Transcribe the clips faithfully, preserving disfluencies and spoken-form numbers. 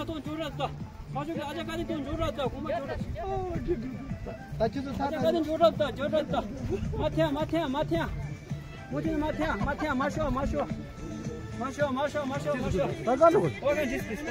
ཏོང་འཇོག་ར་ད། མ་ཤོག་གི་ཨ་ཅག་ཀ་ཏི་ཏོང་འཇོག་ར་ད། གོང་མ་འཇོག་ར། ད་ཁྱོད་ཚོ་ཨ་ཅག་ཀ་ཏི་འཇོག་ར་ད། འཇོག་ར་ད། མ་འཐེན་མ་འཐེན་མ་འཐེན། མ་འཐེན་མ་འཐེན་མ་འཐེན། མ་ཤོག་མ་ཤོག་མ་ཤོག་མ་ཤོག་མ་ཤོག་མ་ཤོག་ད་ག་ལ་གོ། ཨོ་ན་ཇིས་ཀིས།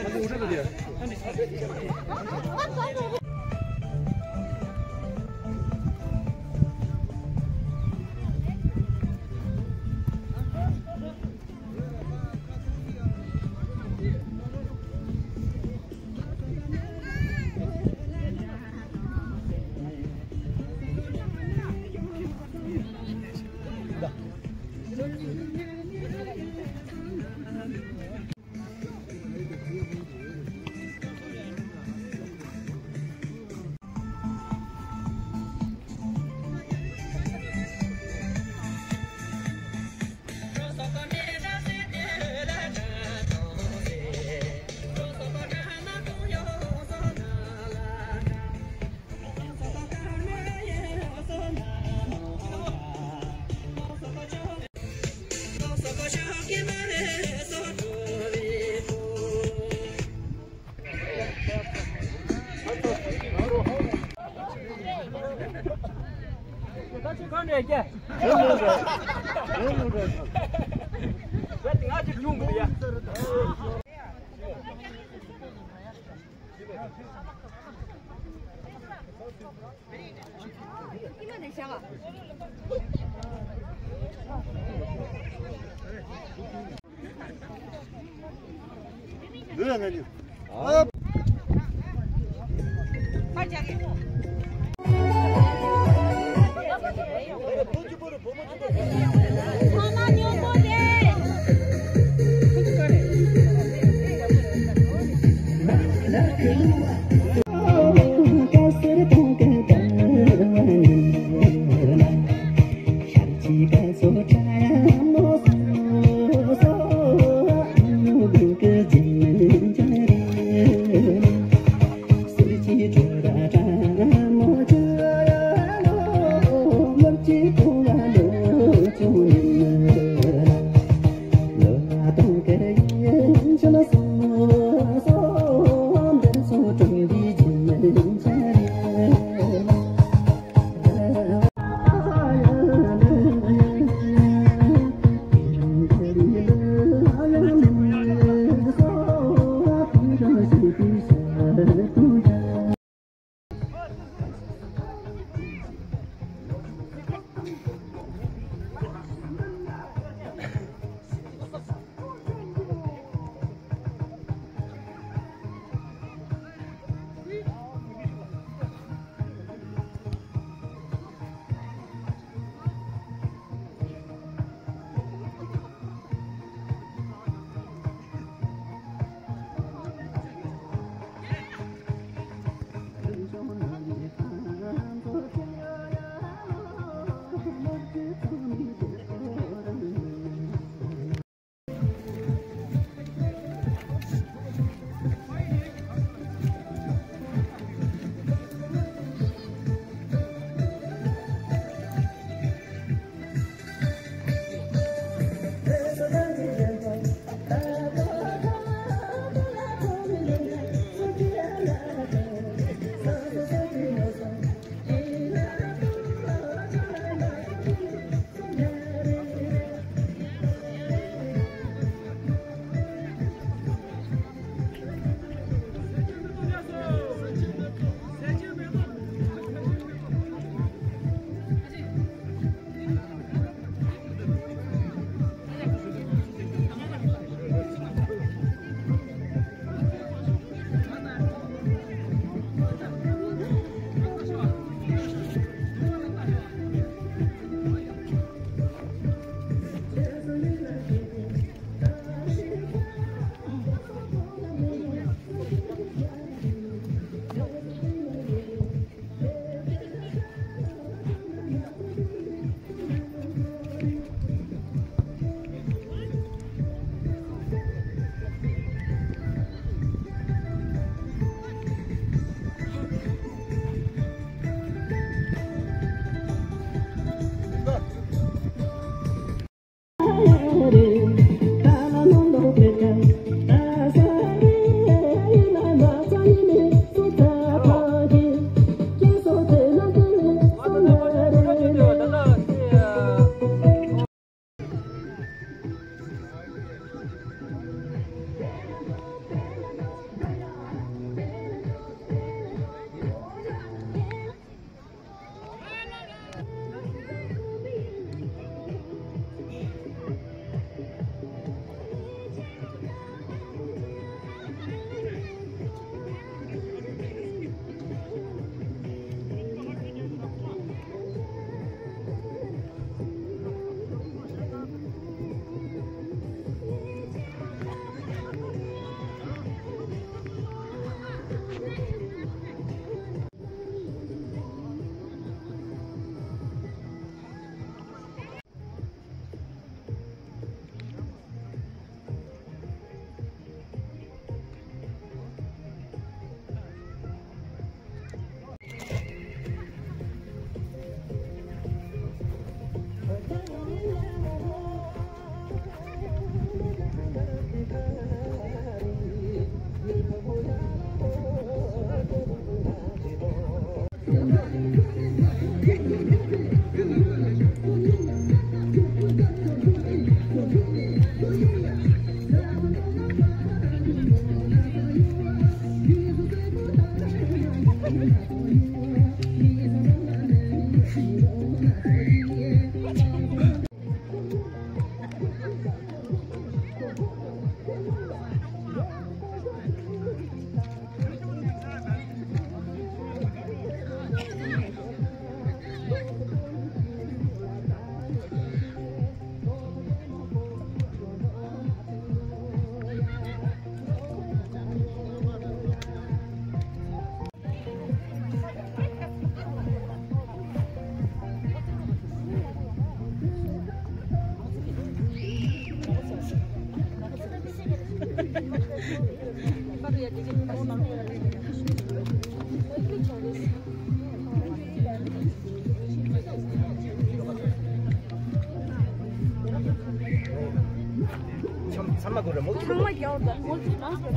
ཚང་མ་དགོས་རེད་མོ། ཚང་མ་རྒྱག་འོ་ད་མོ་ཚོ་ནང་།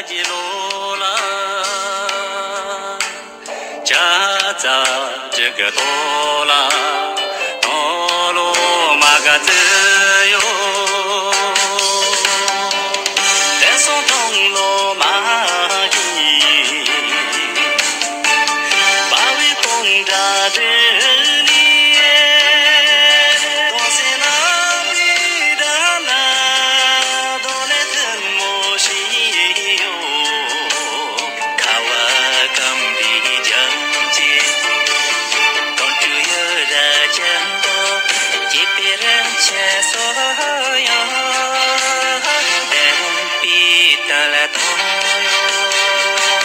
གི་ལོ་ལ། ཅ་ཙ་ཅི་གི་ཏོ་ལ། ཏོ་ལོ་མ་ག་ཙི་ཡོ། དེ་སོང་ཏོང་ལོ་མ་གི། པ་བི་ཏོང་ཏྲ་དྲི་ནི། ཏོང་སེ་ན་བི་ད་ན། ཏོང་ལེ་ཐུན་མོ་ཤི་ཡོ། ཁ་བ་སྐམ་པའི་རྒྱང་སྐྱེས། ཀོང་ཀྲུ་ཡོད་ར་ཅན་པོ། སྐྱེས་པའི་རིན་ཆེན་སོ་ཡང་། བདེན་པའི་དོན་ལ་ཐོང་ཡོང་།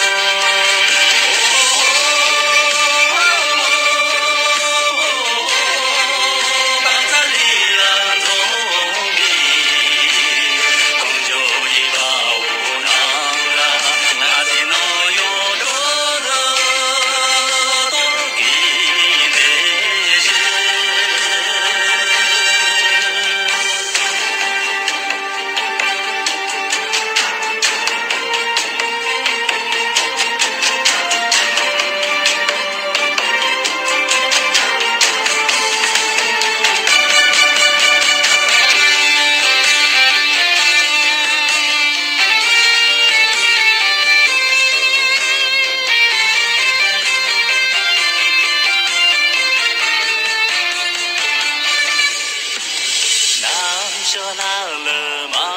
ནམ་ཞོ་ནག་ལི་མའོ་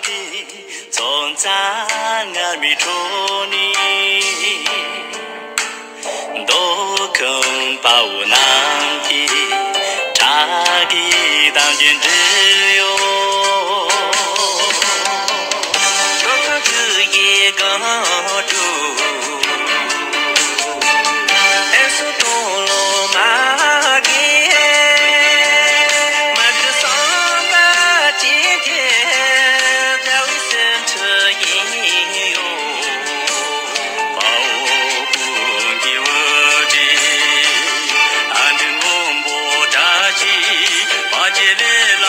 གི། ཚོན་རྩྭ་མངར་མོའི་ཁྲོད་ནས། མདོ་ཁམས་དཔའ་བོ་རྣམས་ཀྱི། ཁྲག་གི་གཏམ་རྒྱུད་འབྲི་ཡོད། མདོ་ཁམས་ཀྱི་སྒང་དྲུག་ཨེ་སུ་ཏོང་ལོ་མ་གི། མ་གི་སམ་པ་ཅི་ཐེ། ཟླ་བའི་སེམས་ཁྲི་ཡིན་ཡོད། དཔའ་བོ་ཀུན་གྱི་དབུ་ཁྲིད། ཨ་འདི་མགོན་པོ་བཀྲ་ཤིས་དཔལ་གྱི་གླེ་ལ།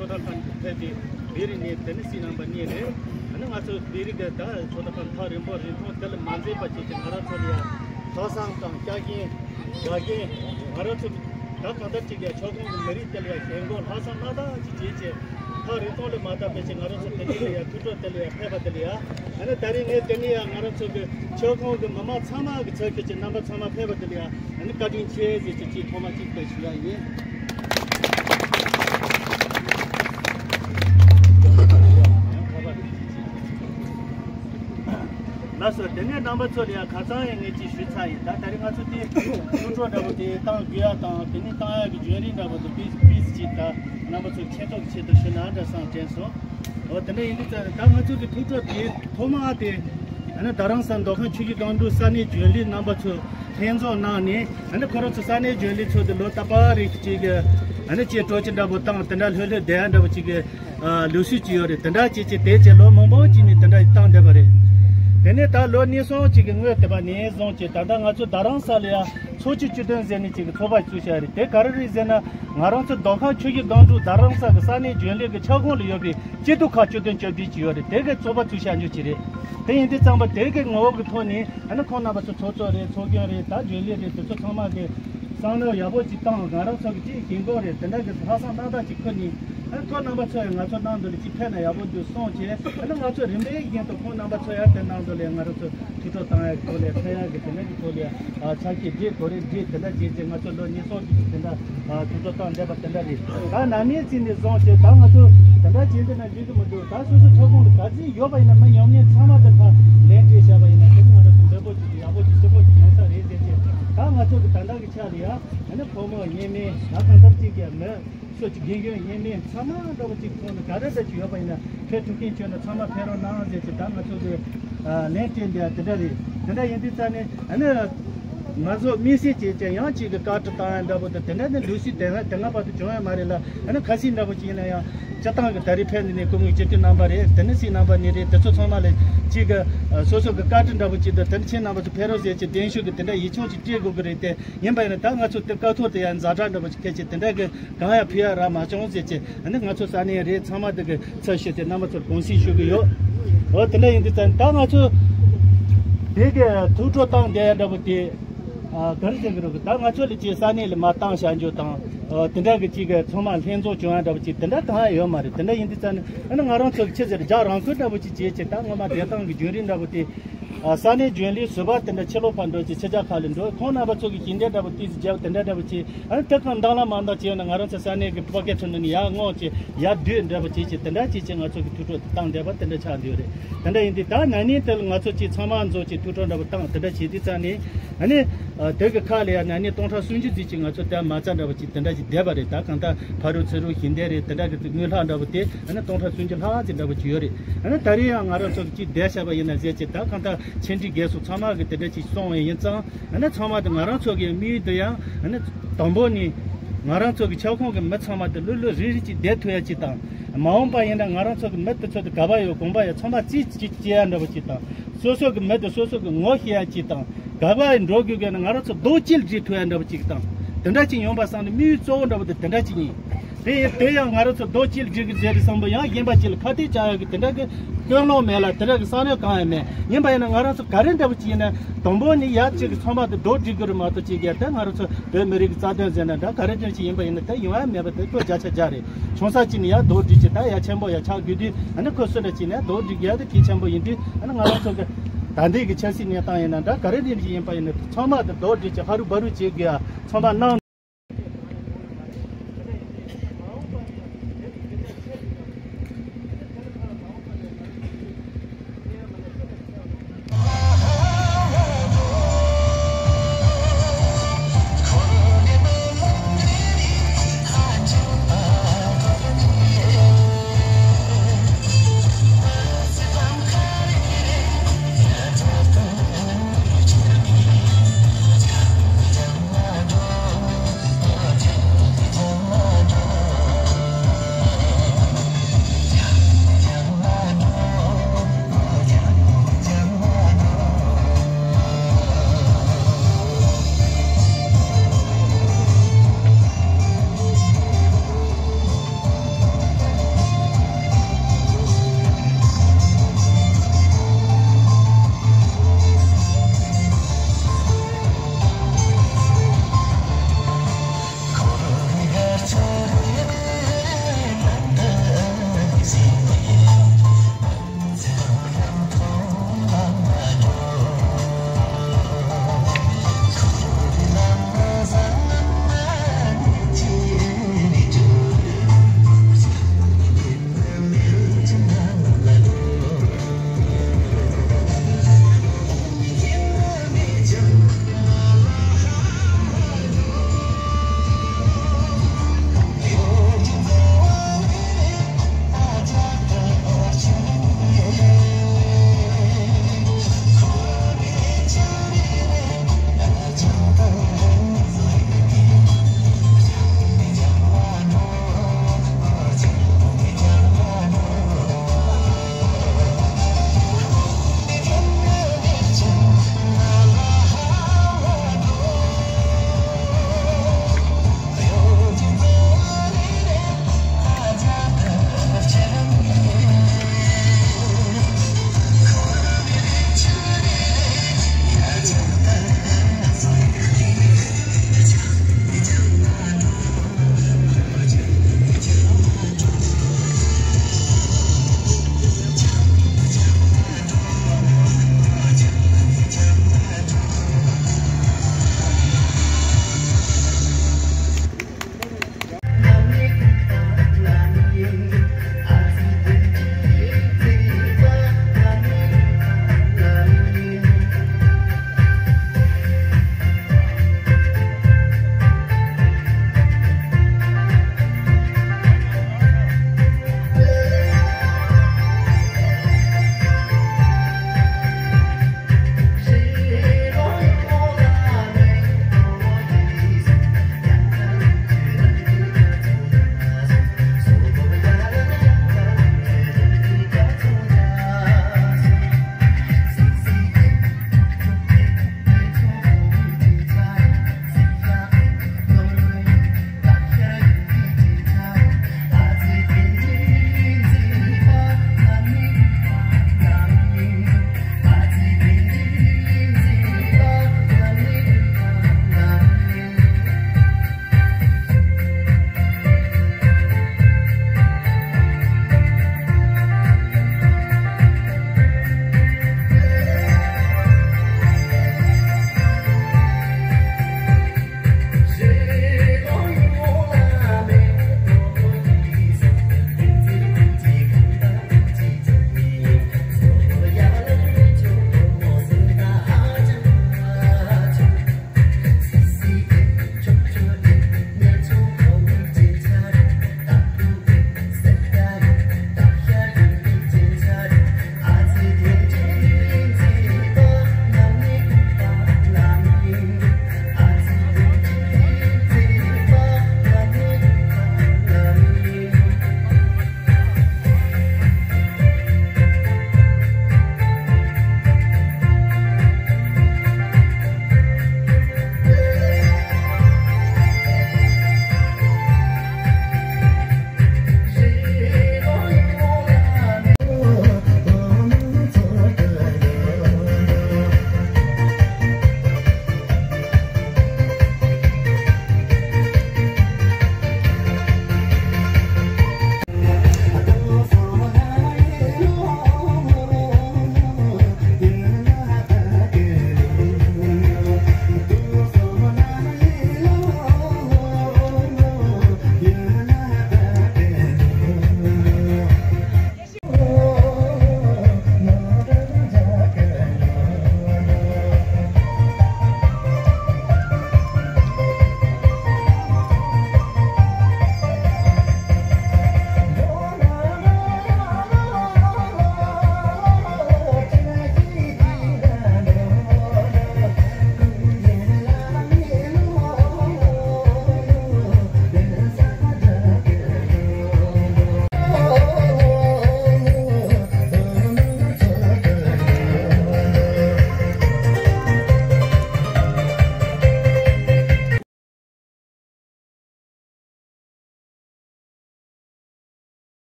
ཚོགས་གྲལ་ཁང་ཕེབས་ཏེ་བེ་རི་ནས་དེ་ནི་སྲིད་ནང་པ་གཉིས་རེད། ཨ་ནི་ང་ཚོ་བེ་རི་གི་ད་ཚོགས་གྲལ་ཁང་ཐག་རིང་པོ་རིང་ཐུང་དེ་ལ་མ་འཛེམས་པ་བྱས་ཏེ་ང་རང་ཚོ་ལ་ཡང་ལྷག་བསམ་དང་སྐྱག་རྐྱེན་དགའ་རྐྱེན་ང་རང་ཚོ་ད་གང་ལྟར་ཅིག་ཡང་ཁྱབ་ཁོངས་ཀྱི་མི་རིགས་དེ་ལ་ཡང་ཞེན་ཁོག་ལྷག་བསམ་སྣ་དག་ཅིག་བྱས་བྱས་ཐག་རིང་ཐུང་ལ་མ་བལྟས་པ་བྱས་ང་རང་ཚོ་དེ་འདྲ་ལ་ཡང་ཐུགས་སྤྲོ་དེ་ལ་ཡང་ཕེབས་པ་དེ་ལ་ཡང་ཨ་ནི་ད་རིང་ངས་དེ་ནས་ཡང་ང་རང་ཚོ་གི་ཁྱབ་ཁོངས་ཀྱི་མི་མང་ཚང་མ་གི་ཚབ་ཞུས་ཀྱི་རྣམ་པ་ཚང་མ་ཕེབས་པ་དེ་ལ་ཡང་ཨ་ནི་བཀའ་དྲིན་ཆེ་ཟེར་གྱི་ཅིག་ཐོག་མ་ཅིག་ཏུ་ཞུ་ཡ་ཡིན། ལགས་སོ། དེ་ནས་རྣམ་པ་ཚོ་ལ་ཡང་ཁ་སང་ཡང་ངས་ཅིག་ཞུས་ཚར་ཡིན། ད་ད་རིང་ང་ཚོ་དེ་ཐུགས་སྤྲོ་འདྲ་པོ་དེ་བཏང་དགོས་ཡ་དང་དེ་ནས་བཏང་ཡ་གི་བརྗོད་རིམ་འདྲ་པོ་དེ་པིས་པིས་ཅིག་ད་རྣམ་པ་ཚོ་མཁྱེན་རྟོགས་ཀྱི་ཆེད་དུ་ཞུ་ན་འདྲ་བསམ་དྲན་སོང་། འོ་དེ་འདྲ་ཡིན་དུས་ཙང་ད་ང་ཚོ་གི་ཐུགས་སྤྲོ་དེ་ཐོག་མ་དེ་ཨ་ནི་རྡ་རམ་ས་མདོ་ཁམས་ཆུ་བཞི་སྒང་དྲུག་ས་གནས་རྒྱུན་ལས་རྣམ་པ་ཚོ་ལྷན་འཛོམས་གནང་ནས་ཨ་ནི་ཁོ་རང་ཚོ་ས་གནས་རྒྱུན་ལས་ཚོ་དེ་ལོ་ད་བར་རིགས་ཅིག་གི་ཨ་ནི་ཅིག་སྤྲོ་སྐྱིད་འདྲ་པོ་བཏང་དེ་འདྲ་ལྷོད་ལྷོད་བསྡད་ཡ་འདྲ་པོ་ཅིག་གི་ལུགས་སྲོལ་ཅིག་ཡོད་རེད། དེ་འདྲ་བྱས་ཅིག་དེ་ཅིག་ལོ་མང་པོ་ཅིག་ནས་དེ་འདྲ་བཏང་བསྡད་པ་རེད། དེ་ནས་ད་ལོ་གཉིས་གསུམ་ཅིག་གི་སྔོན་དེ་པ་ནས་བཟུང་ཅིག་ད་ལྟ་ང་ཚོ་རྡ་རམ་ས་ལ་ཡ་ཚོགས་ཆུང་བཅུ་བདུན་ཟེར་ནས་ཅིག་གི་ཚོགས་པ་བཙུགས་བཞག་རེད། དེ་ག་རེ་རེད་ཟེར་ན་ང་རང་ཚོ་མདོ་ཁམས་ཆུ་བཞི་སྒང་དྲུག་རྡ་རམ་ས་གི་ས་གནས་རྒྱུན་ལས་ཀྱི་ཁྱབ་ཁོངས་ལ་ཡོད་པའི་སྐྱིད་སྡུག་ཁག་བཅུ་བདུན་བཅོ་བརྒྱད་ཅིག་ཡོད་རེད། དེ་གའི་ཚོགས་པ་བཙུགས་བཞག་རྒྱུ་ཅིག་རེད། དེ་ཡིན་དུས་ཙམ་པ་དེ་གའི་ངོ་བོ་གི་ཐོག་ནས་ཨ་ནི་ཁོང་རྣམ་པ་ཚོ་ཚོགས་གཙོ་རེད། ཚོགས་རྒྱན་རེད། ད་རྒྱུན་ལས་རེད། དེ་ཚོ་ཚང་མ་གི་བསམ་བློ་ཡག་པོ་ཅིག་བཏང་། ང་རང་ཚོ་གི་ཅིག་ཞེན་ཁོག་རེད། དེ་འདྲ་གི་ལྷག་བསམ་རྣམ་དག་ཅིག་ཁུར་ནས་ཨ་ཁོང་རྣམ་པ་ཚོ་ཡང་ང་ཚོ་ནང་དུ་ལ་ཅིག་ཕེབས་ན་ཡག་པོ་འདུག་གསུངས་བྱས། ཨ་ནི་ང་ཚོ་རིམ་པས་བཞིན་དུ་ཁོང་རྣམ་པ་ཚོ་ཡང་དེ་ནང་དུ་ལ་ང་རང་ཚོ་ཐུགས་སྤྲོ་བཏང་ཡག་གི་ཐོག་ལ་ཕེབས་ཡག་གི་དེ་འདྲ་གི་ཐོག་ལ་ཨ་ཆ་ཤས་བསྒྲིགས། གོ་རིམ་བསྒྲིགས། དེ་འདྲ་བྱས་ཚེ་ང་ཚོ་ལོ་གཉིས་གསུམ་ཅིག་དེ་འདྲ་ཨ་ཐུགས་སྤྲོ་བཏང་བསྡད་པ་དེ་འདྲ་རེད། ད་ན་ནིང་ཚེ་ནས་བཟུང་སྟེ་ད་ང་ཚོ་དེ་འདྲ་བྱས་འདི་ན་འགྲིག་གི་མི་འདུག་ད་སོ་སོ་ཁྱབ་ཁོངས་ལ་ག་ཚོད་ཡོད་པ་ཡིན་ན་མི་ཉམས་ཉེས་ཚང་མ་དེ་ཁ་ལན་སྤྲད་བཞག་པ་ཡིན་ན་དེ་ནི་ང་རང་ཚོ་འདོད་པོ་ཅིག་ཡག་པོ་ཅིག་སྐྱིད་པོ་ཅིག་ཡོང་ས་རེད་ཟེར་ཅེས། ད་ང་ཚོ་གི་ད་ལྟ་གི་ཆ་ལ་ཡ་ཨ་ནི་ཕོ་མོ་གཉེན་མེད་ད་གང་ལྟར་ཅིག་ཡ་མི་སོ་ཅིག་རྒན་གཞོན་གཉེན་མེད་ཚང་མ་འདྲ་བོ་ཅིག་ཁོང་ལ་ག་རེ་འདྲ་ཅིག་ཡོད་པ་ཡིན་ན་ཕེབས་ཐུབ་མཁན་བྱུང་ན་ཚང་མ་ཕེབས་རོགས་གནང་ཟེར་ཅིག་ད་ང་ཚོ་གི་ལན་སྤྲད་འདི་དེ་འདྲ་རེད། དེ་འདྲ་ཡིན་དུས་ཙང་ནས་ཨ་ནི་ང་ཚོ་དམིགས་བསལ་བྱས་ཀྱང་ཡང་གཅིག་གི་བཀའ་དྲིན་བཏང་ཡ་འདྲ་བོ་དང་དེ་འདྲ་ནི་ལུགས་སྲོལ་དེ་སྔ་དེ་སྔ་བར་དུ་བྱུང་ཡ་མ་རེད་ལ། ཨ་ནི་ཁ་སང་འདྲ་བོ་ཅིག་ཡིན་ན་ཡང་སྤྱི་བཏང་གི་ད་རེས་ཕེབས་ནས་ནས་སྐུ་ངོ་སྤྱི་འཐུས་རྣམ་པ་རེད། དེ་ནི་སྲིད་རྣམ་པ་ནས་རེད། དེ་ཚོ་ཚང་མ་ལ་གཅིག་གི་སོ་སོ་གི་བཀའ་དྲིན་འདྲ་བོ་ཅིག་དང་དེ་ནི་ཁྱེད་རྣམ་པ་ཚོ་ཕེབས་རོགས་ཟེར་གྱི་གདན་ཞུ་གི་དེ་འདྲ་ཡིག་ཆུང་ཅིག་སྤྲད་དགོས་གི་རེད་དེ། ཡིན་པ་ཡིན་ན་ད་ང་ཚོ་དེ་སྐབས་ཐོག་དེ་ཡང་ཛ་དྲག་འདྲ་བོ་ཅིག་ཁྱེད་ཀྱིས་དེ་འདྲ་གི་གང་ཡང་ཕུལ་ཡ་རག་མ་བྱུང་ཟེར་གྱི། ཨ་ནི་ང་ཚོ་ས་གནས་རེད། ཚང་མ་དེ་གི་ཚབ་ཞུས་ཏེ་རྣམ་པ་ཚོར་དགོངས་སེལ་ཞུ་གི་ཡོད། འོ་དེ་འདྲ་ཡིན་དུས་ཙང་ད་ང་ཚོ་དེ་གི་ཐུགས་སྤྲོ་བཏང་བསྡད་ཡ་འདྲ་བོ་དེ་ཨ་ག་རེ་ཟེར་གི་རེད་གི། ད་ང་ཚོ་ལ་ཅིག་ས་གནས་ལ་མ་བཏང་བཞག་རྒྱུ་དང་ཨ་དེ་འདྲ་གི་ཅིག་གི་ཚང་མ་ལྷན་འཛོམས་བྱུང་ཡ་འདྲ་བོ་ཅིག་དེ་འདྲ་གང་ཡང་ཡོད་མ་རེད། དེ་འདྲ་ཡིན་དུས་ཙང་ཨ་ནི་ང་རང་ཚོ་གི་ཆི་ཟེར་རྒྱག་རང་ཁུལ་འདྲ་བོ་ཅིག་བྱས་ཅིག་ད་ངོ་མ་བསྡད་སྟངས་གི་བརྒྱུད་རིམ་འདྲ་བོ་དེ། ཨ་ས་གནས་རྒྱུན་ལས་ཟུར་པ་དེ་འདྲ་ཕྱི་ལོགས་ཕར་འགྲོ་ཅིག་ཕྱི་རྒྱལ་ཁག་ལ་འགྲོ། ཁོང་རྣམ་པ་ཚོ་གི་ཞལ་འདེབས་འདྲ་པོ་ཏོག་ཙམ་བརྒྱབ་དེ་འདྲ་འདྲ་པོ་བྱས། ཨ་ནི་དེ་གང་འདང་ལ་མ་འདང་བྱས་ན་ང་རང་ཚོ་ས་གནས་ཀྱི་པོ་ཀེ་ཚོ་ནང་ནས་ཡར་སྔོག་ཅིག་ཡར་བསྡུས་འདྲ་པོ་བྱས་ཅིག་དེ་འདྲ་བྱས་ཅིག་ང་ཚོ་གི་ཐུགས་སྤྲོ་བཏང་བསྡད་པ་དེ་འདྲ་ཆགས་འདུག་རེད། དེ་འདྲ་ཡིན་དུས་ད་ན་ནིང་དེ་ལ་ང་ཚོ་ཅིག་ཚང་མ་འཛོམས་ཅིག་ཐུགས་སྤྲོ་འདྲ་པོ་བཏང་དེ་འདྲ་བྱས་དུས་ཙང་ནས་ཨ་ནི་དེ་གི་ཁ་ལ་ཡ་ན་ནིང་སྟོང་ཕྲག་སུམ་ཅུ་ཙམ་ཅིག་ང་ཚོ་དེ་མ་རྩ་འདྲ་པོ་ཅིག་དེ་འདྲ་ཅིག་བསྡད་པ་རེད། ད་གང་ལྟར་ཕ་རུ་ཚུ་རུ་ཞལ་འདེབས་རེད། དེ་འདྲ་གི་དངུལ་ལྷག་འདྲ་པོ་དེ་ཨ་ནི་སྟོང་ཕྲག་སུམ་ཅུ་ལྷག་ཅིག་འདྲ་པོ་ཅིག་ཡོད་རེད། ཨ་ནི་ད་རེས་ཡང་ང་རང་ཚོ་གི་ཅིག་བསྡད་བཞག་པ་ཡིན་ན་ཟེར་ཅིག་ད་གང་ལྟར་ཆེ་འབྲིང་སྒེར་སོགས་ཚང་མ་གི་དེ་འདྲ་ཅིག་སོང་བ་ཡིན་ཙང་། ཨ་ནི་ཚང་མ་དེ་ང་རང་ཚོ་གི་དམིགས་ཡུལ་དེ་ཡང་ཨ་ནི་དང་པོ་ནི་ང་རང་ཚོ་གི་ཁྱབ་ཁོངས་ཀྱི་མི་ཚང་མ་དེ་ལོ་ལོ་རེ་རེ་ཅིག་བསྡད་ཐུབ་ཡ་ཅིག་དང་། མ་འོངས་པ་ཡིན་ན་ང་རང་ཚོ་གི་མི་དེ་ཚོ་དེ་ག་པར་ཡོད་གང་པར་ཡོད་ཚང་མ་རྩིས་ཅིག་བྱེད་ཡ་འདྲ་པོ་ཅིག་དང་། སོ་སོ་གི་མི་དེ་སོ་སོ་གི་ངོ་ཤེས་ཡ་ཅིག་དང་། ག་པར་འགྲོ་དགོས་ཀྱི་ན་ང་རང་ཚོ་རྡོག་གཅིག་ལ་སྒྲིལ་ཐུབ་ཡ་འདྲ་པོ་ཅིག་དང་། དེ་འདྲ་ཅིག་ཡོང་པ་བསམ་ནས་དམིགས་ཡུལ་གཙོ་བོ་འདྲ་པོ་དེ་དེ་འདྲ་ཅིག་ཡིན། དེ་ཡིན་དེ་ཡང་ང་རང་ཚོ་རྡོག་གཅིག་ལ་སྒྲིལ་གི་ཟེར་རེད་བསམ་པ་ཡང་གཞན་པ་ཅིག་ལ་ཁ་གཏད་བཅག་ཡ་གི་དེ་འདྲ་གི་ཀུན་སློང་མེད་ལ། དེ་འདྲ་གི་བསམ་བློ་གང་ཡང་མེད། ཡིན་པ་ཡིན་ན་ང་རང་ཚོ་ག་རེ་འདྲ་པོ་ཅིག་ཡིན་ན་དང་པོ་ནི་ཡ་གཅིག་གི་ཚང་མ་དེ་རྡོག་སྒྲིལ་དགོས་རེད་མ་གཏོགས་ཅིག་ཡ་དེ་ང་རང་ཚོ་བོད་མི་རིགས་ཀྱི་རྩ་དོན་ཟེར་ན་འདྲ་ག་རེ་འདྲ་ཅིག་ཡིན་པ་ཡིན་ན་དེ་ཡོང་ཡ་མེད་པ་དེ་ཁོ་བརྒྱ་ཆ་བརྒྱ་རེད། ཆུང་ས་ཅིག་ནས་ཡ་རྡོག་སྒྲིལ་ཅིག་ད་ཡ་ཆེན་པོ་ཡ་ཆགས་དགོས་དུས་ཨ་ནི་ཁོ་སུ་འདྲ་ཅིག་ནས་རྡོག་སྒྲིལ་དགོས་ཡ་དེ་གལ་ཆེན་པོ་ཡིན་དུས་ཨ་ནི་ང་རང་ཚོ་གི་ད་ལྟའི་གི་ཆབ་སྲིད་གནས་སྟངས་ཡིན་ན་འདྲ་ག་རེ་འདྲ་ཅིག་ཡིན་པ་ཡིན་ན་ཚང་མ་དེ་རྡོག་སྒྲིལ་ཅིག་ཧ་རུ་བ་རུ་བྱེད་དགོས་ཡ་ཚང་མ་གནང་།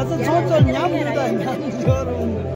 ཚོ་ཚོ་མཉམ་དུ་དང་མཉམ་འཇོག་རུ།